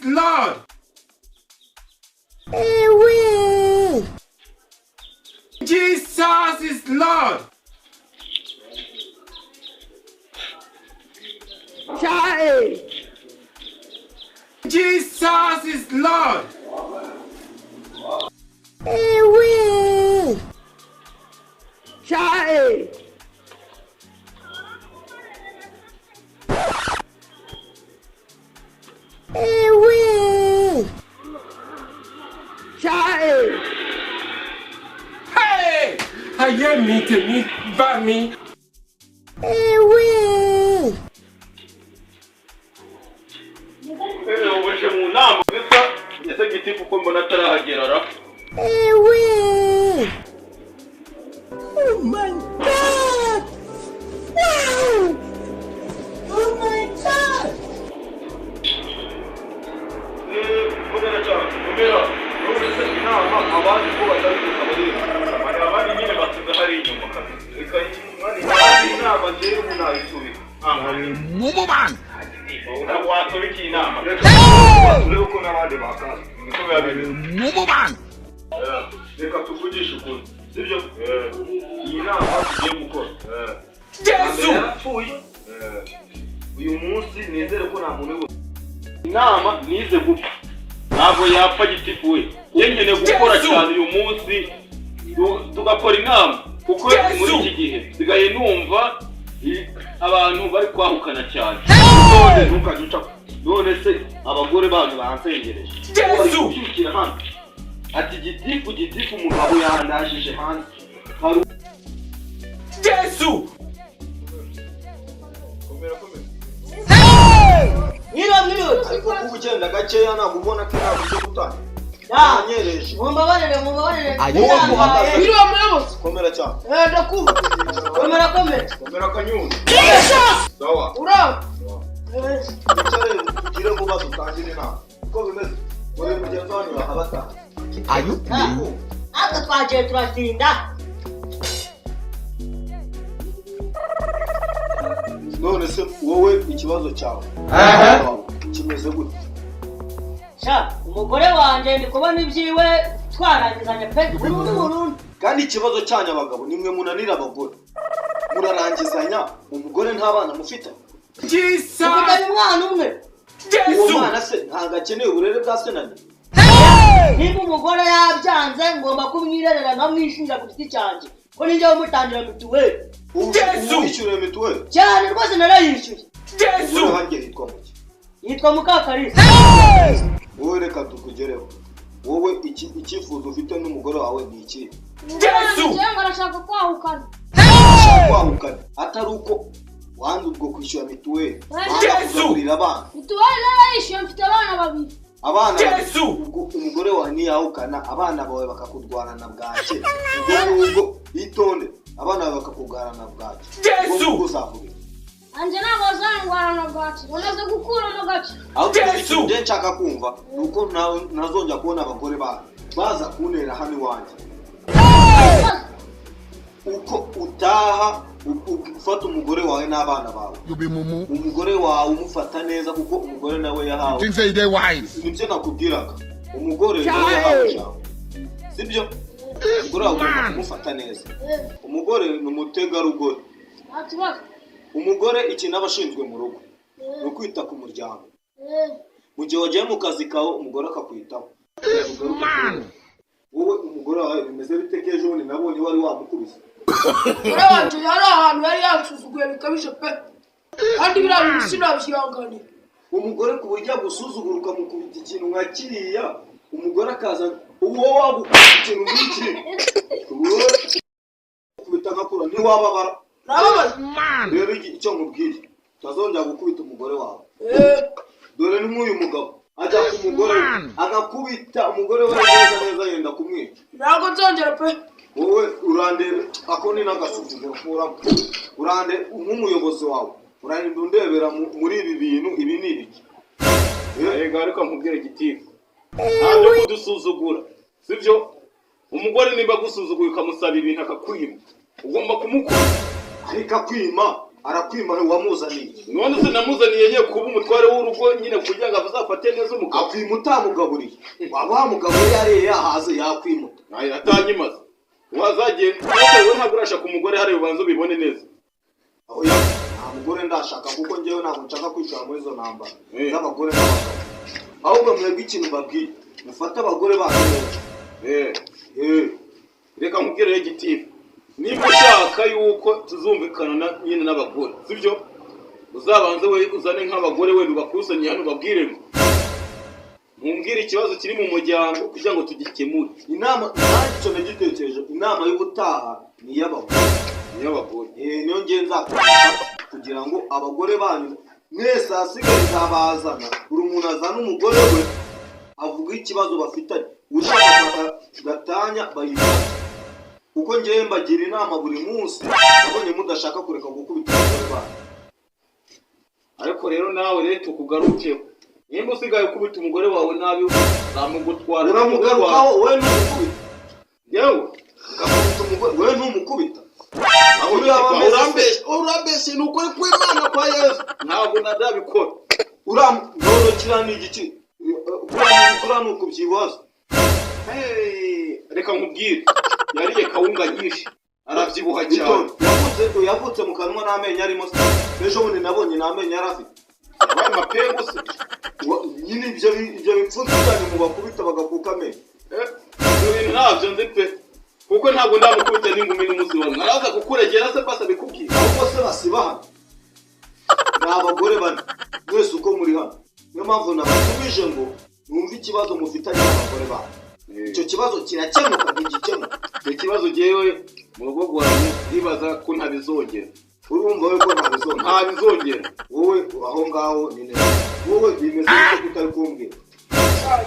is Lord. Jesus is Lord. Child. Jesus is Lord. Child. Child. Hey! Ayé mi tèmi bá mi. Uje mu nama bisa ese gitifu ko mbona atarahagera ra. Oh my God! Wow! Oh my God! Komera cyane, komera. None se inama abandi ko batari kutabari. Hari abandi nyine basize hari inyuma kabisa. Reka inama njyewe ubu nayisubika. Mumu man. Ntabwo wasubika iyi nama. Urebe uko n'abandi bakaza. Niko biba bimeze. Mumu man. Reka tuvugishe ukuri, sibyo? Iyi nama tugiye gukora. Yesu! Yarapfuye. Uyu munsi nizere ko nta muntu inama nize gupfa. Ntabwo yapfa gitifu we. Nkeneye gukora cyane uyu munsi tugakora inama kuko muri iki gihe nsigaye numva abantu bari kwahukana cyane. None ntukajye uca. None se abagore banyu bansengereje. Bari kubyukira hano. Ati gitifu gitifu umugabo yandajije hanze. Yesu! Komera komera. Mwiriwe mwiriwe. Ariko kuba ugenda gakeya ntabwo ubona ko inama ije gutangira. Nanyereje. Mumbabarire mumbabarire. Wowe kuhagaze. Mwiriwe muyobozi. Komera cyane. Ndakumva. Komera komera. Komera kanyundo. Sawa. Uraho. Wicare tugire vuba dutangire inama. Uko bimeze? Muri mugenzi wanyu bahabatanga. Are you playing? Natwe twagiye turatinda. None se wowe ikibazo cyawe kimeze gute? Sha, umugore wanjye ndi kubona ibyiwe twarangizanye pe burundu burundu. Kandi ikibazo cyanyu abagabo nimwe munanira abagore. Murarangizanya umugore nta bana mufite. Jesus! Ufitanye umwana umwe. Uwo Yesu! mwana se ntabwo akeneye uburere bwa se na nyina. Niba umugore yabyanze ngomba kumwirerera nkamwishinja ku giti cyanjye. Ko ninjye umutangira mituweli. Yesu! Uwishyuriye mituweli. Cyane rwose narayishyuye. Yesu! Umugore wanjye yitwa muki? Yitwa Mukakarisa. Wowe reka tukugereho. Wowe icyifuzo ufite n'umugore wawe ni iki? Yesu! Ngo arashaka kwahukana. Ashaka kwahukana atari uko wanze ubwo kwishyura mituweli, wanga kugaburira abana. Mituweli narayishyuye mfite abana babiri. Abana Yesu! ubwo umugore wawe ntiyahukana abana bawe bakakurwana bwake. Ubwo ngubwo itonde abana bawe bakakurwana bwake. Yesu! Ubwo uzahurira. Anjye ntabwo bazandwarana bwake. Bamaze gukuramo gace. Ahubwo Yesu! ikintu nshaka kumva ni uko ntazongera kubona abagore baza kuntera hano iwanjye. Uko utaha ufata umugore wawe n'abana bawe. You be mumu. Umugore wawe umufata neza kuko umugore nawe yahawe. Think say they wise. Nibyo nakubwiraga. Umugore nawe yahawe ijambo. Sibyo? Umugore wawe ugomba kumufata neza. Umugore ni umutegarugori. Nta kibazo. Umugore ikintu aba ashinzwe mu rugo ni ukwita ku muryango. Mu gihe wagiye mu kazi kawe umugore akakwitaho. Wowe umugore wawe bimeze bite ko ejo bundi nabonye wari wamukubise? Umugore wanjye yari ahantu yari yansuzuguye bikabije pe. Kandi biriya bintu sinabyihanganira. Umugore ku buryo agusuzugura ukamukubita ikintu nka kiriya, umugore akaza uwo wagukubita ikintu nk'iki. Wowe ukubita nkakura ntiwababara. Nababaye. Rero icyo nkubwiye utazongera gukubita umugore wawe. Dore ni nk'uyu mugabo ajya ku mugore we agakubita umugore we neza neza yenda kumwica. Ntabwo nzongera pe. Wowe urandebe ako ni n'agasuzuguro nkuramo. Urande nk'umuyobozi wawe urarinda undebera muri ibi bintu ibi ni ibiki? Rega ariko nkubwire gitifu. Ntabwo kudusuzugura. Sibyo? Umugore niba agusuzuguye ukamusaba ibintu akakwima, ugomba kumukunda. Ariko akwima Arakwima wamuzaniye. None se namuzaniye ye kuba umutware w'urugo nyine kugira ngo azafate neza umugabo. Akwima utamugaburiye. Waba wamugaburiye yariye yahaze yakwimuta. Nayo atanyimaze. Wazagenda wowe ntabwo urashaka umugore hari ubanza ubibone neza. Oya, nta mugore ndashaka kuko njyewe ntabwo nshaka kwishora muri izo ntambara z'abagore n'abagabo. Ahubwo mwebwe ikintu mbabwiye, mufate abagore banyu neza. Reka nkubwire rero gitifu, niba ushaka yuko tuzumvikana nyine n'abagore, sibyo? Uzabanze we uzane nk'abagore wenda ubakusanye hano ubabwire ngo mumbwire ikibazo kiri mu muryango kugira ngo tugikemure. Inama nanjye icyo nagitekereje, inama y'ubutaha ni iy'abagore. Ni iy'abagore. Niyo ngiye nzakoresha kugira ngo abagore banyu mwese ahasigaye nzabazana, buri muntu azana umugore we avuga ikibazo bafitanye, ushaka gatanya bayifate. Kuko ngewe mbagira inama buri munsi, nabonye mudashaka kureka gukubita abagore banyu. Ariko rero nawe rero tukugarukeho, nimba usigaye ukubita umugore wawe nabi zamugutwara. Uramugarukaho wowe ntumukubita. Yewe ugakubita umugore wowe ntumukubita. Urambeshye ni ukuri kw'Imana kwa Yesu, ntabwo nadabikora. Uramworokera ni igiki? Kuriya ni ukubyibaza. Reka nkubwire, yariye kawunga nyinshi arabyibuha cyane. Yavutse mu kanwa n'amenyo arimo se. Ejo bundi nabonye n'amenyo yari afite. Yabaye amapengu se. Nyine ibyo bipfunsi byanyu mubakubita bagakuka amenyo. Ibyo bintu ntabyo nzi pe, kuko ntabwo ndamukubita n'ingumi n'umunsi wawe. Naraza kukuregera se basa bikubwira. Ahubwo se basiba hano ni abagore bane mwese uko muri hano, niyo mpamvu nabatumije ngo mwumve ikibazo mufitanye n'abagore banyu. Icyo kibazo kirakemuka ntigikemuka. Icyo kibazo jyewe mu rugo rwanjye ndibaza ko ntabizongera. Urumva we ko ntabizongera? Ntabizongera. Wowe aho ngaho ni neza, wowe bimeze bite ko utari kumbwira?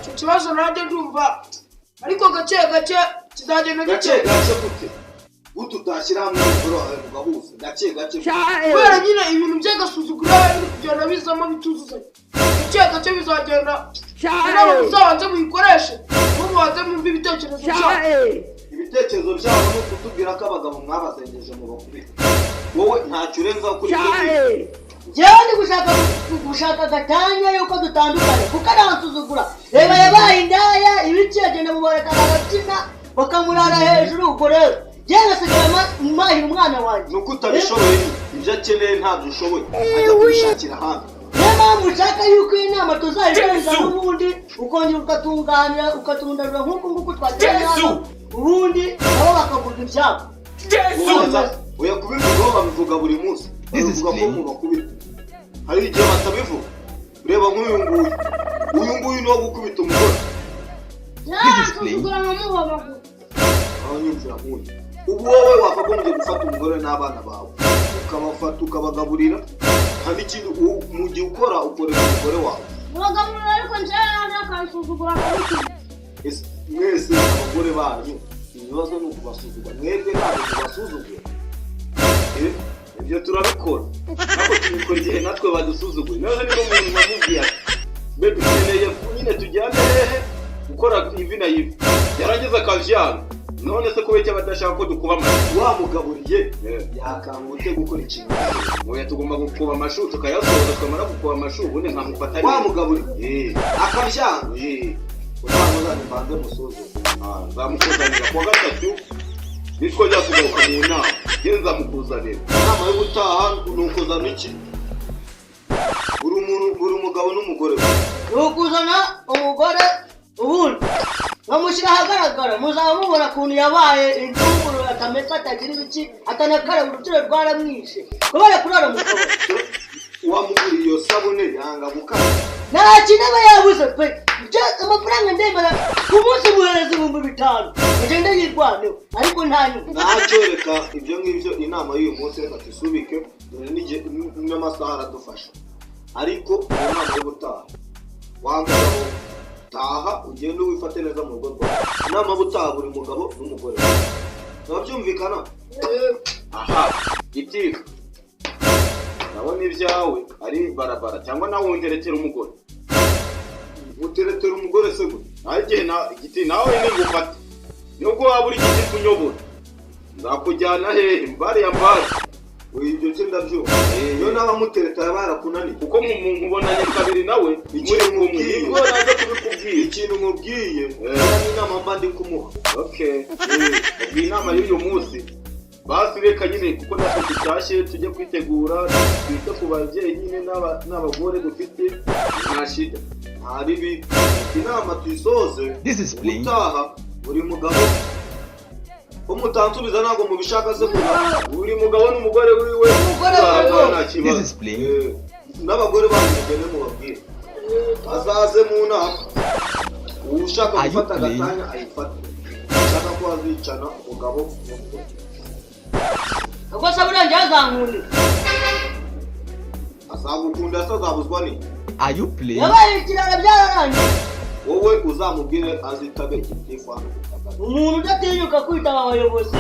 Icyo kibazo nanjye ndumva ariko gake gake kizagenda gake gikemuka. Gake gute? Gute utashyira hamwe umugore wawe mugahuza gake gake? Kubera nyine ibintu by'agasuzuguro biri kugenda bizamo bituzuzanya, gake gake bizagenda. Inama muzabanze muyikoreshe, mubanze mwumve ibitekerezo byabo. Ibitekerezo byabo ni ukutubwira ko abagabo mwabazengeje mu bakubita. Wowe ntacyo urenzaho kuri ibyo ngibyo. Njyewe ndi gushaka gatanya yuko dutandukana kuko aransuzugura. Reba yabaye indaya ibiki, agenda mu bareka barabyina bakamurara hejuru. Ubwo rero njyewe ngasigara mpahira umwana wanjye. Ni uko utabishoboye, ibyo akeneye ntabyo ushoboye, ajya kubishakira ahandi. Niyo mpamvu ushaka yuko iyi nama tuzayikoreza n'ubundi ukongera ukatunganira ukatundarura nk'uku nguku twateranye hano, ubundi nabo bakavuga ibyabo. Oya, kubivugaho babivuga buri munsi, babivuga ko mubakubita. Hari igihe batabivuga. Reba nk'uyu nguyu, uyu nguyu ni uwo gukubita umugore. Yaransuzugura nkamuhobagura. Aho nyumvira nk'uyu, ubu wowe wakagombye gufata umugore n'abana bawe ukabafata ukabagaburira, nta n'ikindi mu gihe ukora ukorera umugore wawe. Abagaburira ariko njyewe yaje akansuzugura akabikubita. Ese mwese abagore banyu ibibazo ni ukubasuzugura? Mwebwe ntabwo mubasuzugura. Ibyo turabikora ntabwo tubikora igihe natwe badusuzuguye. None niba umuntu namubwiye ati mbe dukeneye nyine tujyane hehe gukora ivi na ivi, yarangiza akavyanga, none se kubera icyo abadashaka ko dukuba amashu? Wamugaburiye yakangute gukora ikintu? Oya, tugomba gukuba amashu tukayasoza, twamara gukuba amashu ubundi nkamufata neza. Wamugaburiye akabyanga, uzamuzane mbanze musuzume. Nzamukuzanira kuwa gatatu nitwo kugaruka mu nama, njye nzamukuzanira. Inama yo gutaha ni ukuzana iki? Buri muntu, buri mugabo n'umugore we. Ni ukuzana umugore ubundi bamushyira ahagaragara, muzaba mubona ukuntu yabaye incunguru, atamesa, atagira ibiki, atanakaraba, urubyaro rwaramwishe kubera kurara mu kabari. Wamuguriye iyo sabune yanga gukaraba. Nta kintu aba yabuze pe. Amafaranga ndemera ku munsi muhereza 5000 agende yirwaneho, ariko nta nyungu. Ntacyo, reka ibyo ngibyo inama y'uyu munsi reka tusubike, dore n'igihe n'amasaha aradufasha. Ariko mu nama y'ubutaha, wa mugabo taha ugende wifate neza mu rugo rwawe. Inama y'ubutaha buri mugabo n'umugore we, byumvikana? Aha gitifu, ndabona ibyawe ari barabara, cyangwa nawe wunterekera umugore. Uteretera umugore se gute? Nawe igihe na giti nawe ningufate, nubwo waba uri gitifu unyobora, nzakujyana hehe? Mbare ya mbare. Ibyo byo ndabyumva. Iyo naba mutereta yaba yarakunaniye. Kuko nkubonanye kabiri nawe muri Ikintu kumwe, nkubwiye. nibwo naza kubikubwira. Ikintu nkubwiye, iriya ni inama mba ndi kumuha. Okay, ubwo inama y'uyu munsi basi reka nyine, kuko natwe tutashye, tujye kwitegura, twite ku babyeyi nyine n'abagore dufite, nta shida. Nta ribi, inama tuyisoze. This is playing. Ubutaha buri mugabo ko mutansubiza, ntabwo mubishaka se kuba Buri mugabo n'umugore wiwe. Umugore wiwe. Nta kibazo. This is playing. N'abagore banyu mugende mubabwire azaze mu nama. Ushaka Are you gufata playing? agatanya ayifate, ushaka ko azicana umugabo n'umugore. Ubwo se buriya njyewe azankundira? Azagukunda se? Azabuzwa ni Are you playing? Yabaye ikirara, byararangiye. Wowe uzamubwire azitabe gitifu hano ku kagari. Umuntu udatinyuka kwitaba abayobozi.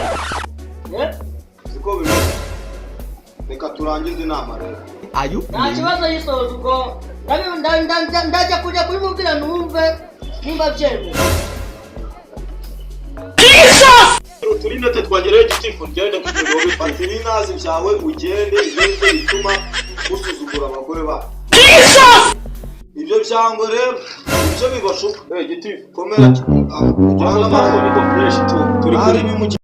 Eh? Siko bimeze? Reka turangize inama rero. Are you Nta playing? kibazo, yisoza ubwo. Ndajya kujya kubimubwira numve nimba byemeye. Uturinete twagerayo, gitifu, ngende kugira ngo Fata ibinazi byawe ugende. Ibyo bituma usuzugura abagore banyu, ibyo byangwe rero ibyo bibashuka. Eh, gitifu. Komera, ujyane amahoro. Niko fresh tu turi Hari kumwe. bimuke.